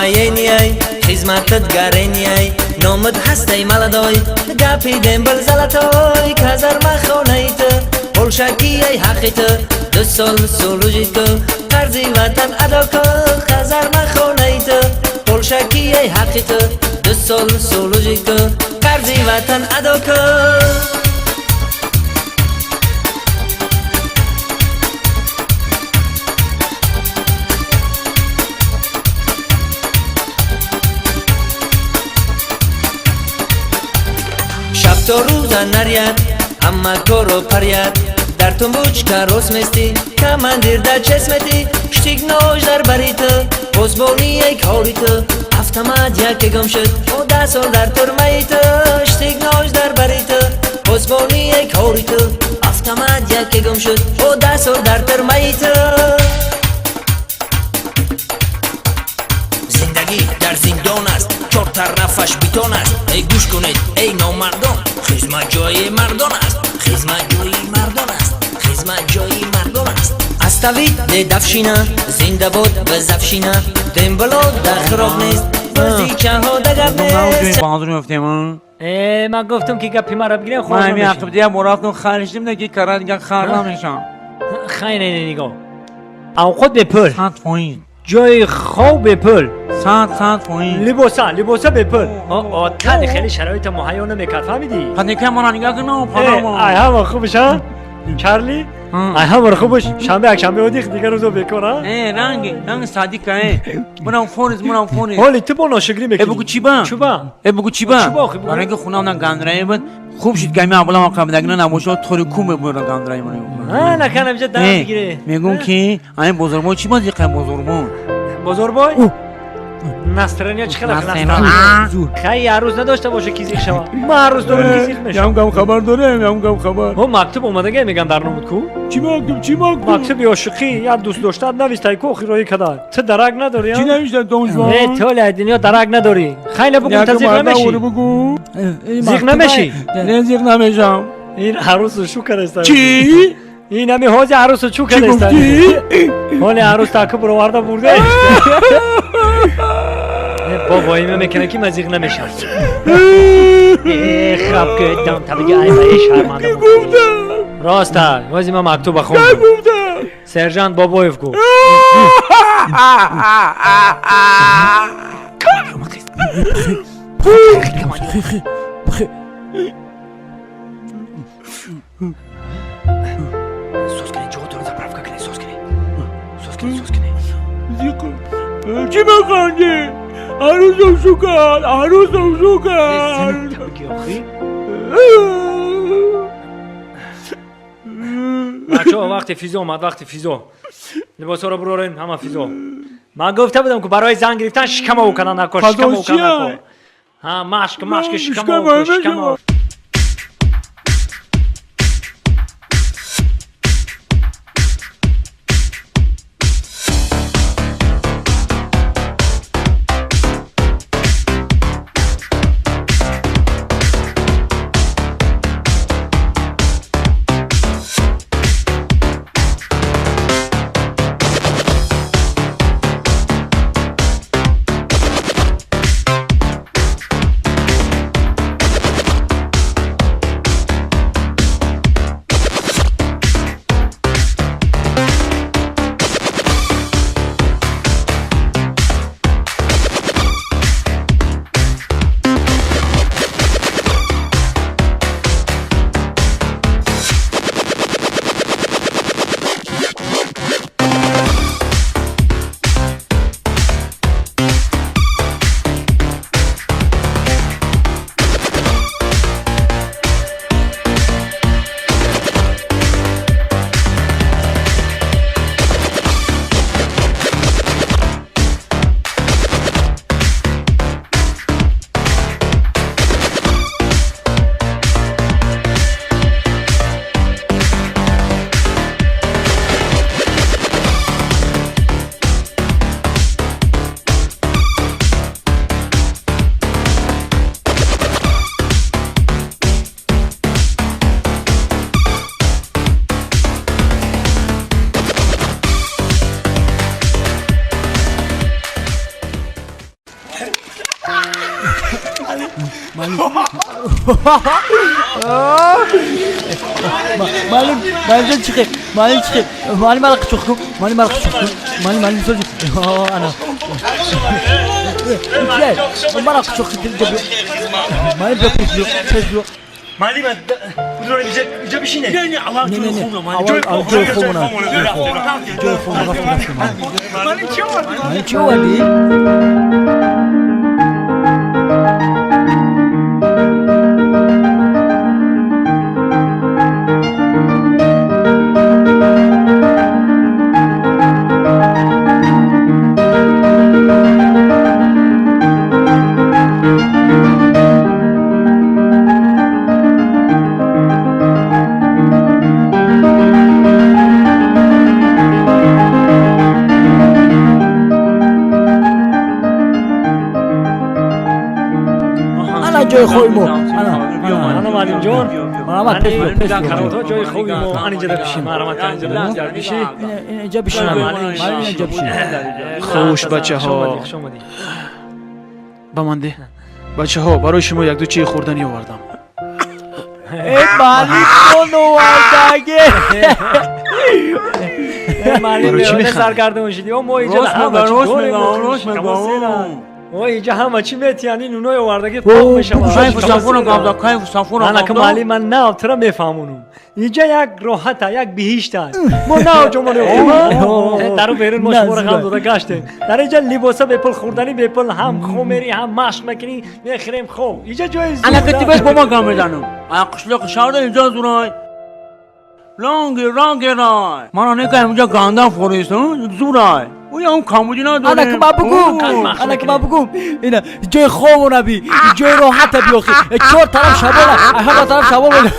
военный, хизматат гаренный, номат ҳастай молодой, гапи дембел золотой, казармахонаи ту, полшакияй ҳаққи ту, ду сол служить ку, қарзи ватан адо ку, казармахонаи ту, полшакияй ҳаққи ту, ду сол служить ку, қарзи ватан адо ку. Шаб то рӯза наряд, ҳама корро паряд, дар тумбучка рост местӣ, командир дар чест метӣ, штык-нож дар бари ту, посбонияй кори ту, автомат яке гум шуд, о даҳ сол дар турмаи ту, штык-нож дар бари ту, посбонияй кори ту, автомат яке гум шуд, о даҳ сол дар турмаи ту. Зиндагӣ дар зиндон аст, чор тарафаш битон аст. Эй, гӯш кунед, эй номардон, хизмат ҷои мардон аст, хизмат ҷои мардон аст, хизмат ҷои мардон аст. Оставить дедовщина, зинда бод безавщина, дембело да хироб нест, бозичаҳо да гап нест. Баҳодур меёфтем. Э, ман гуфтам ки гапи маро бигирем. Ман ҳамин ақиб дия мо рафтам харишдим, ки кара дига хар намешам. Хай, не, не, нигоҳ, авқот бепул. 100%. Ҷои хоб бепул. 100%. Либоса бепул. Тани хеле шароита муҳайё намекард, фаҳмидӣ? Паника мора нигоҳ кунам. Ай, ҳама хубш, а Чарли, ай ҳамаро хубш, шанбе, якшанбе одих, дигар рӯзо бекор, а. Э, ранги ранги садика, э, мурам форис, мурам форис. Ҳоли ту бо ношукрӣ мекунӣ. Э, бугу чиба? Чуба? Э, бугу чиба? Чуба охи, бугу? Барои ки хунам на гандрае буд, хуб шуд, гами абулам қабдагина набошад, тори ку мебурам гандрае ман. А, накан ҳамиҷа дар бигире. Мегум ки айн бозорбон чӣ бозиқа бозорбон? Бозорбой настроение чӣ хела? Хай, ҳар рӯз надошта боша ки зиқ шава, ман ҳар рӯз дорам ки зиқ мешавам. Ям гам хабар дорем, ям гам хабар. Ҳо, мактуб омадага, меган, дар номуд ку. Чӣ мактуб, чӣ мактуб? Мактуби ошиқӣ, як дӯст доштаат навистай ку, охир роҳӣ када, ту дарак надорӣ. Чӣ навишта, донжван? Э, толи ай дунё дарак надорӣ. Хай, набугу, та зиқ намешӣ? Зиқ намешӣ? Не, зиқ намешам. Ин арӯсу шу кардаста. Чӣ? Ин ҳами ҳози арӯсу чӯ кардаста. Ҳоли арӯс таку бироварда бурда. Бобоима мекунад ки ман зиқ намешам. Хаб кӯдам, табиги ай шарманда. Роста, ҳози ман мактуба хондам. Сержант Бобоев гуфт. Сос кунед, ҷоотонро заправка кунед, сос кунед, сос кунед, сос кунед. Чӣ механдӣ? Арӯсам шу кард, арӯсам шу кард. Бачаҳо, вақти физо омад, вақти физо, либосҳоро бурорем, ҳама физо. Ман гуфта будам ку, барои зан гирифтан шикама укана нако, шикама укана нако. Ҳа, машк, машки шикама, шикама. Муаллим, муаллим чихе, муаллим чихе, муаллим мара қучоқ кун, муаллим мара қучоқ кун, муаллим, муаллим сози, ана. Мара қучоқ кун, муаллим биё пеш биё, пеш биё. Муаллим, будро иҷа бишине. Не, не, аввал ҷои хобро, муаллим. Аввал ҷои хобро. Ҷои хобро, рафтем, рафтем. Муаллим чӣ овардӣ? Муаллим чӣ овардӣ? Ҷои хоби мо. Ана муаллимҷон, марҳамат, пеш биё, пеш биё. Каравотҳо ҷои хоби мо. Ан инҷа бишин, марҳамат, инҷа бишин. Инҷа бишин, муаллим, инҷа бишин. Хуш бачаҳо. Ба ман деҳ. Бачаҳо, барои шумо якду чии хӯрданӣ овардам. Э, муаллим, нон овардаге. Муаллим, саргардон шудӣ. Мо инҷа ҳама чӣ дорем. Ой, инҷа ҳама чӣ метиҳанд, ин нунои овардагӣ пок мешавад. Кайфу сафоро гавда, кайфу сафоро гавда. Анака муаллим, ман нав тура мефаҳмонам. Инҷа як роҳата, як биҳишта. Мо нав ҷомон ёфтем. Дару берун мо шуморо ғам дода гаштем. Дар инҷа либоса бепул, хӯрданӣ бепул, ҳам хоб мерӣ, ҳам машқ мекунӣ, мехӯрем хоб. Инҷа ҷои зур. Анака тибеш бо ма гам мезанам. Ая қишлоқи шаҳрда инҷа зурай. Ранги, ранги рай. Мана нека инҷа гандам форист, зурай. Оя он камбуди надорем. Анака ма бугум, анака ма бугум. Ина ҷои хобо наби, ҷои роҳата би охи. Чор тараф шабона, ҳама тараф шабона.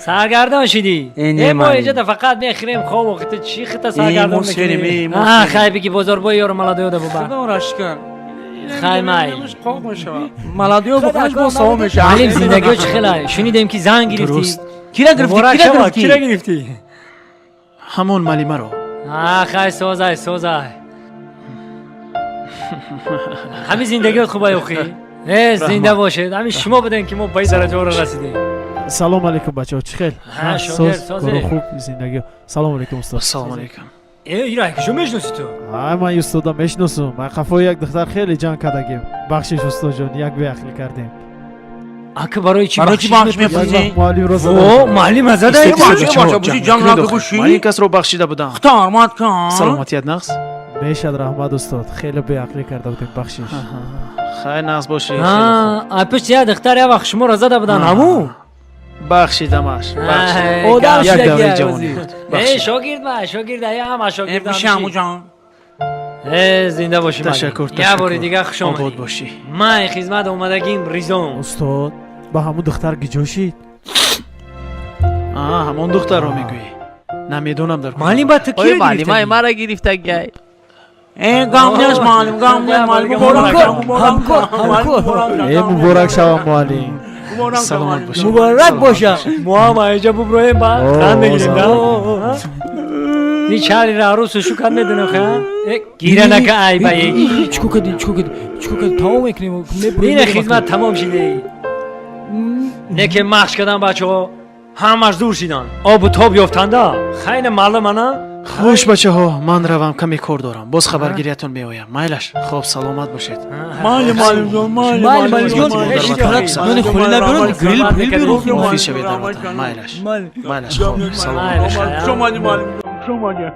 Саргардон шидӣ. Э, мо инҷа фақат мехӯрем хоб, охи ту чӣ хита саргардон мекунӣ? Хай биги бозорбои ёро маладоёда бубар. Худо рашкар. Хай май. Қоқ мешавад. Маладиё бухораш бо савоб мешавад. Муаллим, зиндагиё чӣ хела? Шунидем ки зан гирифтӣ. Кира гирифтӣ? Кира гирифтӣ? Кира гирифтӣ? Ҳамон муаллимаро. Хай, созай, созай. Ҳамин зиндагиёт хубай охи. Э, зинда бошед. Ҳамин шумо будем ки мо ба ин дараҷаҳоро расидем. Салом алейкум, бачаҳо, чӣ хел? Соз, кору хуб, зиндагиё. Салом алейкум, устод. Салом алейкум. Э, ира куҷо мешиносӣ ту? Ай, ман устода мешиносум. Ман қафои як духтар хеле ҷанг кардагим. Бахшиш, устодҷон, як беақлӣ кардем. Ака, барои чӣ барои чӣ бахшиш мепурсӣ? Муаллимро О, муаллимро задаи? Ман ин касро бахшида будам. Худо кун. Саломатият нағз? Мешад, раҳмат, устод. Хеле беақлӣ карда будем, бахшиш. Хай, нағз бошӣ. А пушти як духтар як вақт шуморо зада будан, ҳамун? Бахшидамаш. Одам як давраи ҷавонӣ буд. Э, шогирд ма, шогирд, ая ҳама шогирд. Биши ҳамуҷон. Э, зинда бошӣ. Ташаккур, як бори дига хуш омадӣ. Обод бошӣ. Ман хизмат омадагим ризом. Устод, ба ҳамун духтар гиҷо шид? Ҳамон духтарро мегӯӣ? Намедонам дар Муаллим, ба ту киро муаллимаи мара гирифтагай. Э, гам нест, муаллим, гам нест, муаллим. Ҳамкор, ҳамкор. Э, муборак шавам, муаллим. Саломат бошед. Муборак боша. Мо ҳам инҷа буброем, ба ханд мегирем, да? Ин шаҳри арӯсу шукат медонам, ха? Гира нака, ай ба Чико кардӣ, чико кардӣ, чико кардӣ? Тамом мекунем. Ина хизмат тамом шиде. Неке машқ кардам, бачаҳо ҳамаш дур шидан, обу тоб ёфтанда. Хайна маълум ана. Хуш, бачаҳо, ман равам, каме кор дорам. Боз хабаргириятон меоям. Майлаш, хоб, саломат бошед. Майли, муаллимҷон, майли, муаллимҷон. Нони холи наберон, грил грил берон. Муфид шавед дар ватан. Майлаш, майлаш, хоб, саломат. Хуш омадӣ, муаллимҷон, хуш омадӣ.